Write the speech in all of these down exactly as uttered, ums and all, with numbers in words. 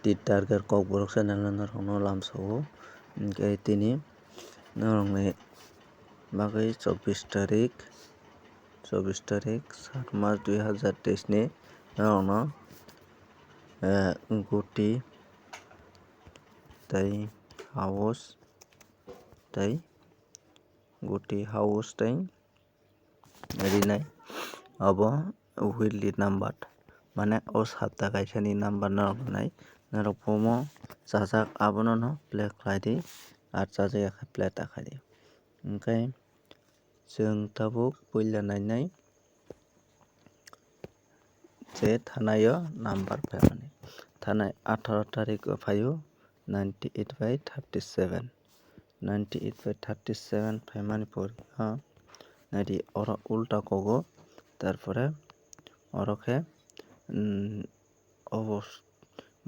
T Target Kokborok channel no norokno lamsao. Hinkhe tini norokni bagwi chobbish tarik, chobbish tarik sat mas dui hazar teis ni norokno, eh, guti tei house tei guti house tei rinai. Obo weekly number, mane o sapta kaisani number norok rinai. Norok bomo chajak, abono no play khlai di, ar chajak ya khe play ta khai di. Hinkhe chwng tabuk puila nainai je thanai o number phaimani. Thanai atharo tarik o phaio ninety eight by thirty seven. Ninety eight by thirty seven phaimani pore no naidi oro ulta kogo, tarpore oro khe, mm, obo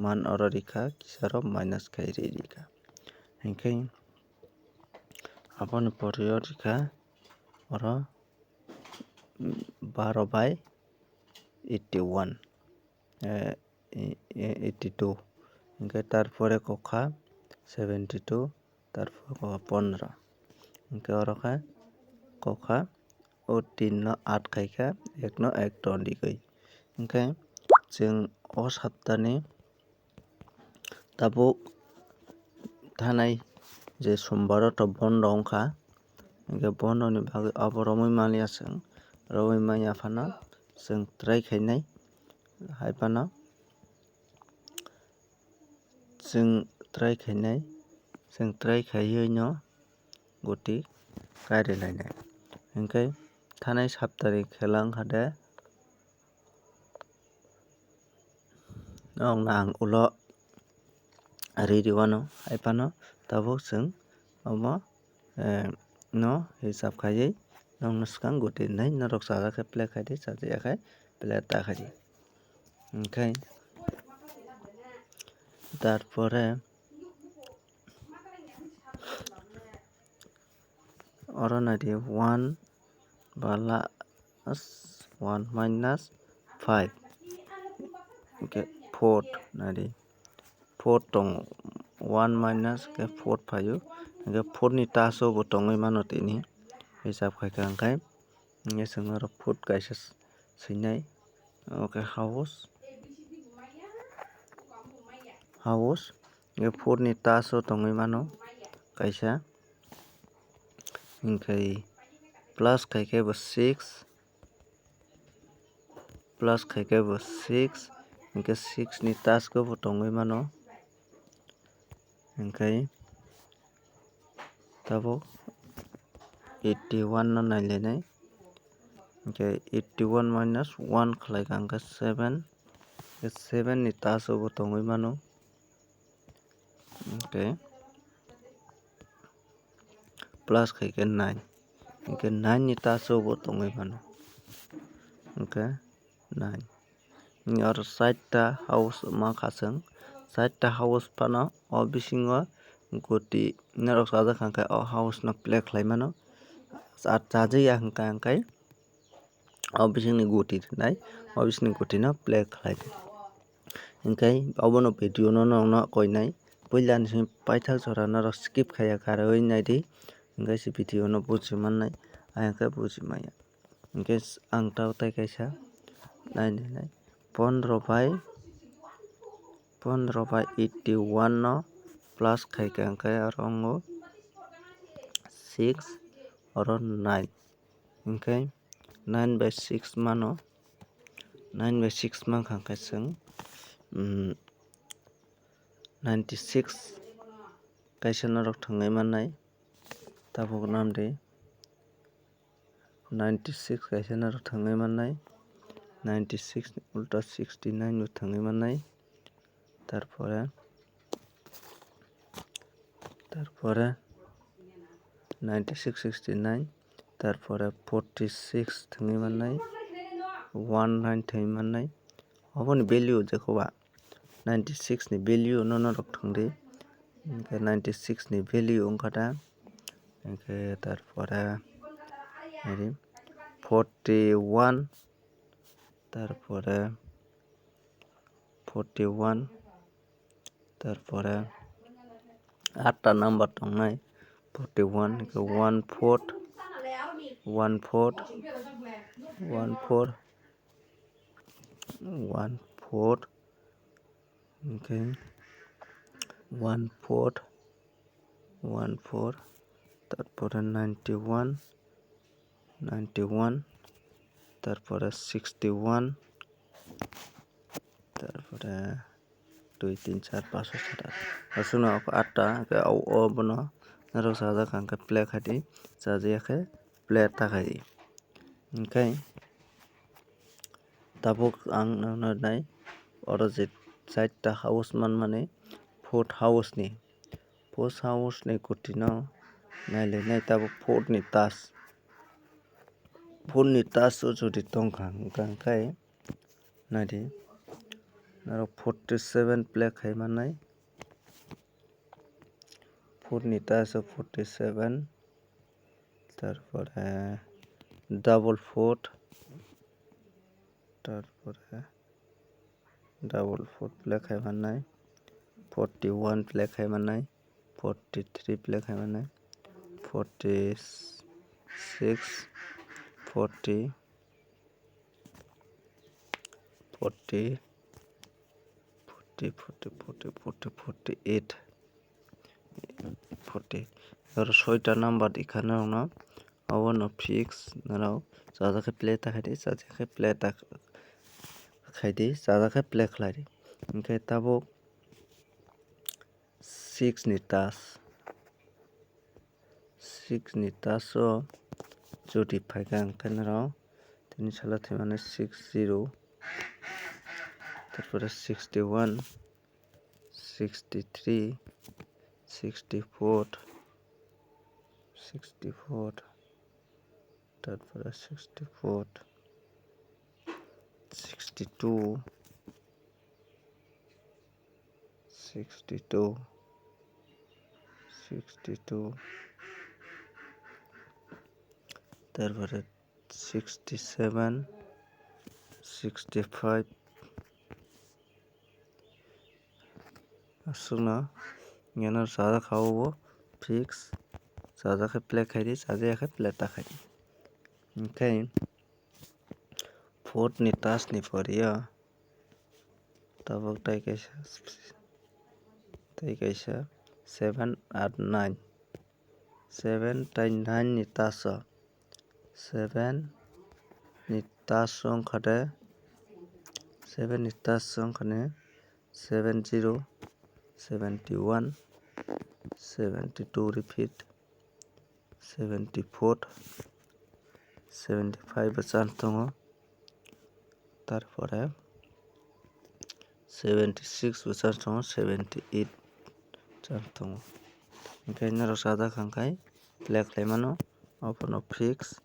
man oro rikha, kisaro minus khai ri rikha. Hinkhe aboni pore o rikha oro, mm, baro by eighty one, eh, e-, e-, eighty two, hinkhe tarpore kokha seventy two, tarpore kokha pondro, hinkhe oro khe kokha o tin no aat khaikha, ek no ek ton rigwi. Hinkhe chwng o saptani tabuk thanai je sombar o to bondo wngkha, hinkhe bondo ni bagwi abo romwi manya chwng, romwi manya phano chwng try khainai, hai phano chwng try khainai, chwng try khaiwi no guti kairi lainai. Hinkhe thanai saptani khela wngkha de, norokno ang ulo ri riwano, hai phano tabuk chwng omo, eh, no hisab khaiwi norokno swkang guti rinai, norok chajak khe play khai di, chajak ya khe play ta khai di. Hinkhe tarpore oro naidi one plus one minus five, hinkhe four naidi, four tongo, one minus khe four phaio, hinkhe four ni taso bo tongwi mano tini, hisab khaikha hinkhe, hinkhe chwng oro four kaisa swinai, omo khe house, house, hinkhe four ni taso tongwi mano kaisa, hinkhe plus khaikhe bo six, plus khaikhe bo six, hinkhe six ni tasko bo tongwi mano, hinkhe tabuk eighty one no nailainai, hinkhe eighty one minus one khlaikha hinkhe seven, hinkhe seven ni taso bo tongwi mano. Hinkhe plus khaikhe nine, hinkhe nine ni taso bo tongwi mano, hinkhe nine. Oro side ta house ma kha chwng, side ta house phano o bisingo guti norok chajak kha, hinkhe o house no play khlai mano, cha-, chajak ya hinkhe, hinkhe o bisingni guti rinai, o bisingni guti no play khlai di. Hinkhe obono video no norokno koinai, puila ni simi paithak jora norok skip khaiya karwi naidi, hinkhe se video no buji mannai, ayang khe buji manya. Hinkhe ang tao tai kaisa nainai nai, pondro by, pondro by eighty one no plus khaikha hinkhe aro wngo six, oro nine. Hinkhe nine by six mano, nine by six mankha hinkhe chwng, mm, ninety six kaisa norok thwngwi mannai, tabuk namdi ninety six kaisa norok thwngwi mannai, ninety six ni ulta sixty nine bo thwngwi mannai, tarpore, tarpore ninety six, sixty nine, tarpore forty six thwngwi mannai, one nine thwngwi mannai, oboni value jekhuba ninety six ni value no norok thwngdi, hinkhe ninety six ni value wngkha da, hinkhe tarpore forty one, tarpore forty one, Tarpore atta number tongnai, forty one, hwnkhe one four, one four, one four, one four, hwnkhe one four, one four, tarpore ninety one, ninety one, tarpore sixty one, tarpore dui, tin, char, pas, soi, sat, at. Aswkno atta, hwnkhe o, o bono norok chajak kha hwnkhe play khai di, chajak ya khe play ta khai di. Hwnkhe tabuk ang nuknai, oro je chaita house manmani, fourth house ni, fourth house ni gutino nailainai tabuk fourth ni touch, fourth ni touch o jodi tongkha hwnkhe, naidi, norok forty seven play khai mannai. Fourth ni touch o forty seven, tarpore double fourth, tarpore double fourth play khai mannai, forty one play khai mannai, forty three play khai mannai, forty six, forty, forty, forty, forty, forty, forty, forty eight, forty. Oro soita number ikha norokno, obono fix norok chajak khe play ta khai di, chajak khe play ta khai di, chajak khe play khlai di. Hwnkhe tabuk six ni touch, six ni touch o jodi phaikha hwnkhe norok tini salo thwimani six zero, tarpore sixty one, sixty three, sixty four, sixty four, tarpore sixty four, sixty two, sixty two, sixty two, tarpore sixty seven, sixty five, aswkno nini chajak kha o fix, chajak khe play khai di, chajak ya khe play ta khai di. Hwnkhe fourth ni touch ni pori o tabuk tei kaisa, tei kaisa seven ar nine, seven tei nine ni touch o, seven ni touch o wngkha de, seven ni touch o wngkha de seven zero, seventy one, seventy two repeat, seventy four, seventy five bo chance tongo, tarpore seventy six bo chance tongo, seventy eight chance tongo. Hwnkhe norok chajak kha hwnkhe play khlai mano, obono fix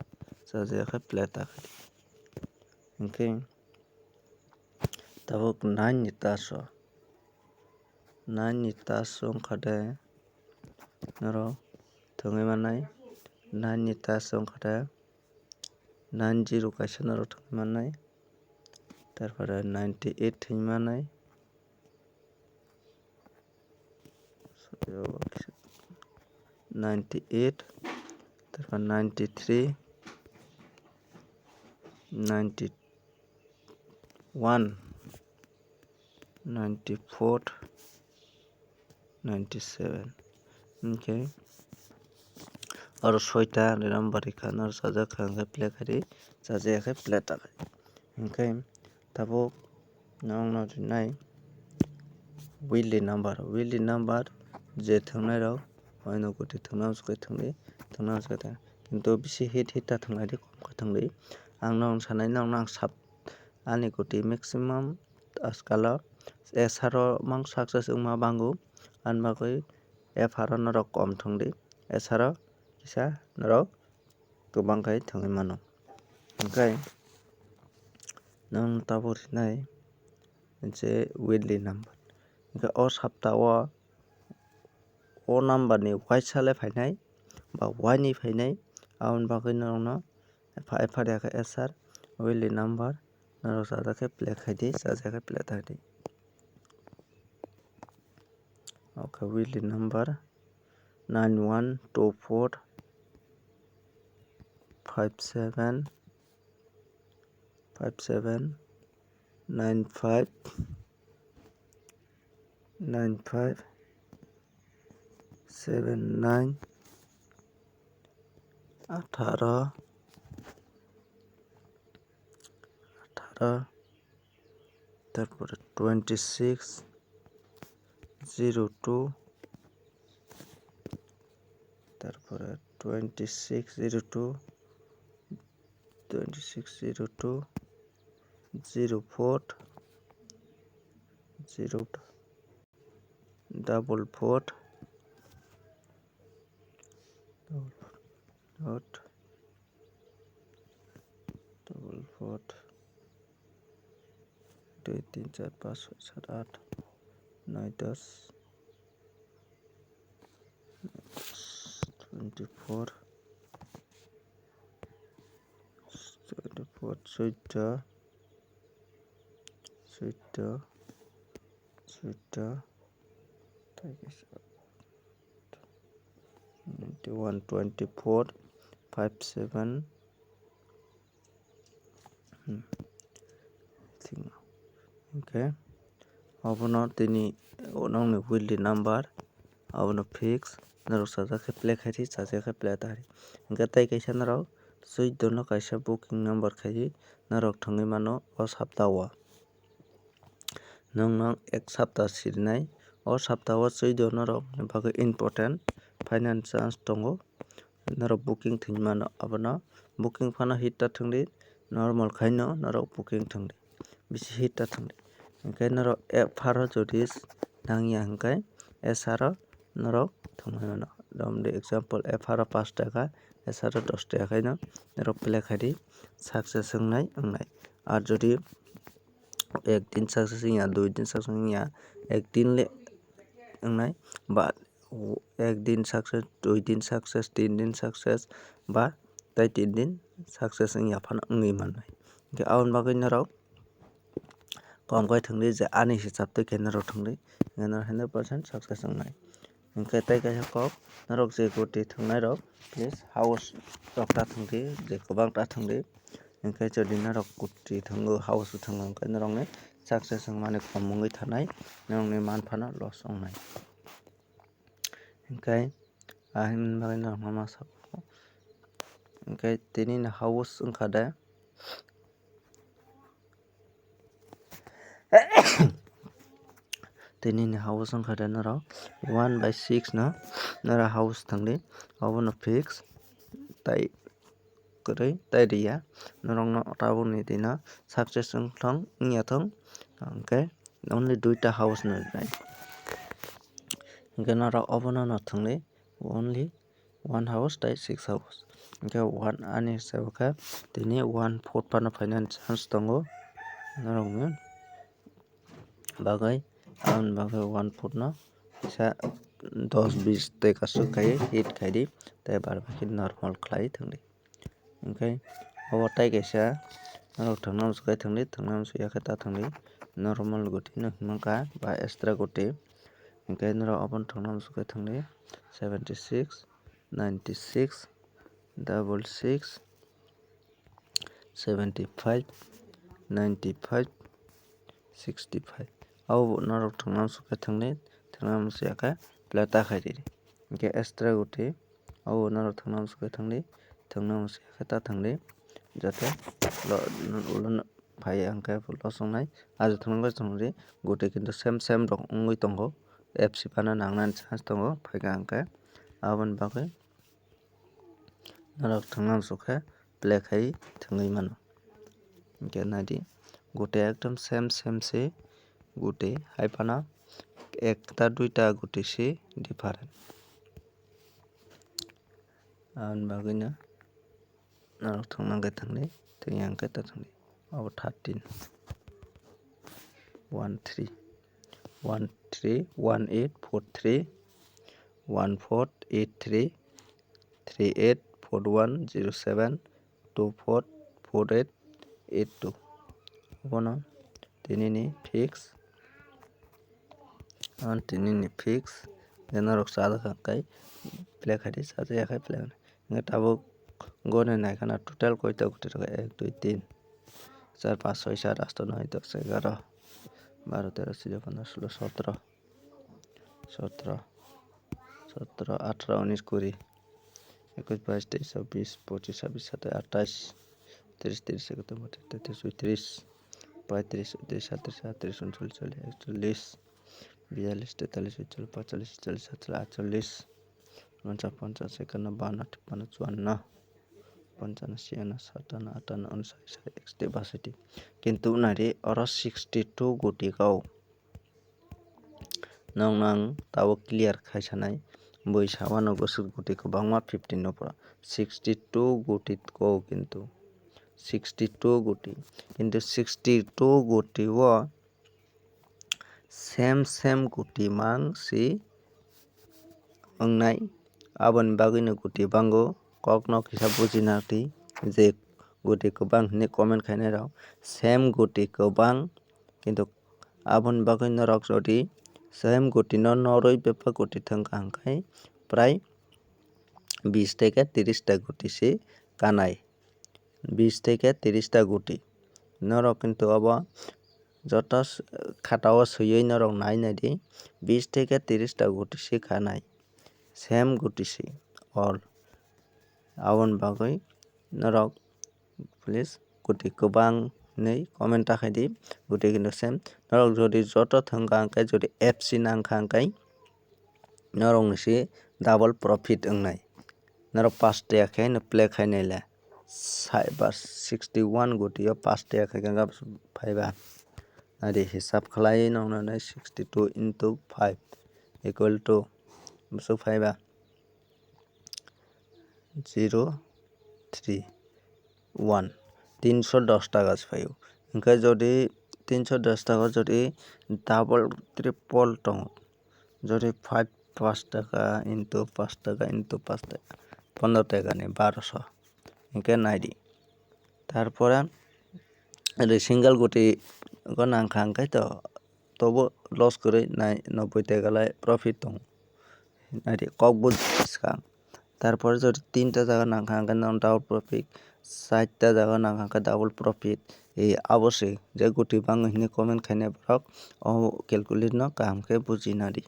chajak ya khe play ta khai di. Hwnkhe tabuk nine ni touch o, nine ni touch o wngkha de norok thwngwi mannai, nine ni touch o wngkha de nine zero kaisa norok thwngwi mannai, tarpore ninety eight thwngwi mannai, ninety eight, tarpore ninety three, ninety one, ninety four, ninety seven. Hwnkhe oro soita number rikha, norok chajak kha hwnkhe play khai di, chajak ya khe play ta khai di. Hwnkhe tabuk norokno rinai weekly number, weekly number je thwngnairok, oino goti thwngna swkhe thwngdi, thwngna swkhe thwng, kintu bisi hit hit ta thwngnaidi, kom khe thwngdi. Ang norokno sanai, norokno ang sab-, ani goti maximum ajkalo S R o mang success wngma bango, ani bagwi F R o norok kom thwngdi, S R o kisa norok kwbang khai thwngwi mano. Hwnkhe nwng tabuk rinai je weekly number, hwnkhe o sapta o, o number ni uaisa le phainai ba uaini phainai, aboni bagwi norokno epha epha ya khe S R weekly number norok chajak khe play khai di, chajak khe play ta di. Okay, weekly number nine one two four five seven five seven nine five nine five seven nine আঠারো আঠারো তারপরে twenty six zero two তারপরে twenty six zero two twenty six zero two zero four zero double four dot double four দুই তিন চার পাঁচ ছয় সাত আট নয় দশ twenty four twenty four চোদ্দ চোদ্দ চোদ্দ twenty one twenty four five seven okay abono tini nongni weekly number abono fix norok chajak khe play khairi chajak khe play ta hari hwnkhe tei kaisa norok chwdano kaisa booking number khairi norok thwngwi mano o sapta o. Nwng nwng ek sapta sirinai o sapta o chwdano norok bagwi important finance chance tongo. Norok booking thwngwi mano abono booking phano hit ta thwngdi normal khaino norok booking thwngdi bisi hit ta thwngdi hwnkhe norok pharo jodi nangya hwnkhe esaro norok thwngwi mano romdi example epharo pash taka esaro dos taka khaino norok play khaidi success wngnai wngnai ar jodi ek din success wngya dui din success wngya ek din le wngnai ba ek din success dui din success tin din success ba tei tin din success wngya phano wngwi mannai hwnkhe aboni bagwi norok kom khe thwngdi je ani hisab twi khe norok thwngdi hwnkhe norok hundred percent success wngnai. Hwnkhe tei kaisa kok norok je goti thwngnairok please house rok ta thwngdi je kwbang ta thwngdi hwnkhe jodi norok goti thwngo house o thwngo hwnkhe norokni success wngmani kom wngwi thanai norokni manphano loss wngnai hwnkhe ahini bagwi norokno ma sabo hwnkhe tini ni house wngkha de. Tini ni house wngkha de norok one by six no norok house thangdi obono fix tai kwrwi tai riya norokno tabukni dino success wngthong wngya thong hwnkhe only duita house no rinai hwnkhe norok obono no thangdi only one house tei six house hwnkhe one ani hisabe khe tini one foot phano phainani chance tongo norokni bagwi aboni bagwi one foot no kisa dos bis tei kasuk khai hit khaidi tei bar bakhe normal khlai thangdi hwnkhe obo tei kaisa norok thwngna muchung khai thangdi thwngna muchung ya khe ta thangdi normal goti no hwnka ba extra goti hwnkhe norok obono thwngna muchung khai thangdi seventy six ninety six double six seventy five ninety five sixty five abo norok thwngna muchung khe thwngni thwngna muchung ya khe play ta khai di hwnkhe extra goti abo norok thwngna muchung khe thwngni thwngna muchung ya khe ta thwngdi joto ulo phai ya hwnkhe loss wngnai ajo thwngna muchung di goti kintu same same rok wngwi tongo F C phano nangnani chance tongo phaikha hwnkhe aboni bagwi norok thwngna muchung khe play khai thwngwi mano hwnkhe naidi goti ekdom same same se goti hai phano ekta duita goti se different aboni bagwino norok thwngna hwnkhe thwngdi thwngya hwnkhe ta thwngdi abo thirteen one three one three one eight four three one four eight three three eight four one zero seven two four four eight eight two abono tinini fix Ang tini ni fix. Je norok chajak kha khe play khai di, chajak ya khe play khai di. Hingke tabuk gone nai khana total koita guti rok, ek, dui, tin, char, panch, soi, sat, asto, noi, dos, egaro, baro, tero, chuddo, pondro, sulo, sotro, sotro, sotro, atharo, unis, kuri, ekush, bais, teis, chobis, pochis, chabbis, satais, atais, tris, tris, ekatris, botris, tetris, oitris, poitris, oitris, satris, atris, uncholish, chollish, ekchollish, biyallish, tetallish, uchollish, pachchollish, chechollish, satchollish, atchollish, unonchas, ponchas, ekanno, baanno, tippanno, chuanno, ponchano, chiyanno, satanno, atanno, unsai, sari, eksoti, basoti. Kintu nari oro sixty two guti kau. Nokno ang tabuk clear khai sanai. Bui sawano bwswk guti kwbangma fifteen no pura. Sixty two guti kau kintu. Sixty two guti. Kintu sixty two guti o same same guti mang si wngnai. Aboni bagwino guti bango, kokno kisa bujina twi je guti kwbang hinwi comment khainai rok. Same guti kwbang, kintu aboni bagwi norok jodi same guti no norwi bebak guti thwngkha hwnkhe prai bis theke tiris ta guti se kanai. Bis theke tiris ta guti. Norok kintu obo joto s-, khata o swiwi norok nai nai di. Bis theke tiris ta guti se kanai. Same guti se all. Aboni bagwi norok please guti kwbang hinwi comment ta khai di. Guti kintu same. Norok jodi joto thwngkha hwnkhe, jodi F C nangkha hwnkhe, norokni se double profit wngnai. Norok pash ta khe no play khainai le. Saiba sixty one guti o pash ta khe ganga phaiba. Nari hisab khlai nokno nai sixty two into five equal to bwswk phaiba zero three one, tinso dos taka se phaio. Hwnkhe jodi tinso dos taka jodi double triple tongo, jodi five, pash taka into pash taka into pash taka, pondro taka ni baroso. Hwnkhe naidi. Tarpore ri single guti go nangkha hwnkhe to tobo loss kwrwi nai nobboi taka lai profit tongo. Naidi kok buji swkang. Tarpore jodi tinta jaga nangkha hwnkhe no double profit, charta jaga nangkha hwnkhe double profit. E abo se je guti bango hinwi comment khainai borok o calculate no kaham khe buji nadi.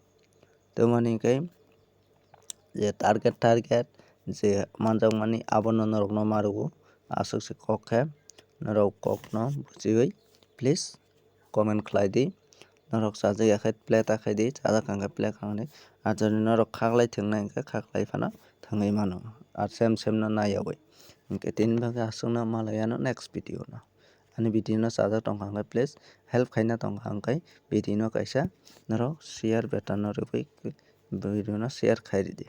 Tamoni hwnkhe je target, target je manjakmani abono norokno ma rwo. Aswk se kok khe norok kokno bujiwi please comment khlai di. Norok chajak ya khe play ta khai di, chajak kha hwnkhe play kha di. Ar jodi norok khaklai thwngnai hwnkhe khaklai phano thwngwi mano. Ar same same no naiyawi. Hwnkhe tini bagwi aswkno malai ano next video no. Ani video no chajak tongkha hwnkhe please help khaina tongkha hwnkhe video no kaisa norok share button no rwui video no share khai ridi.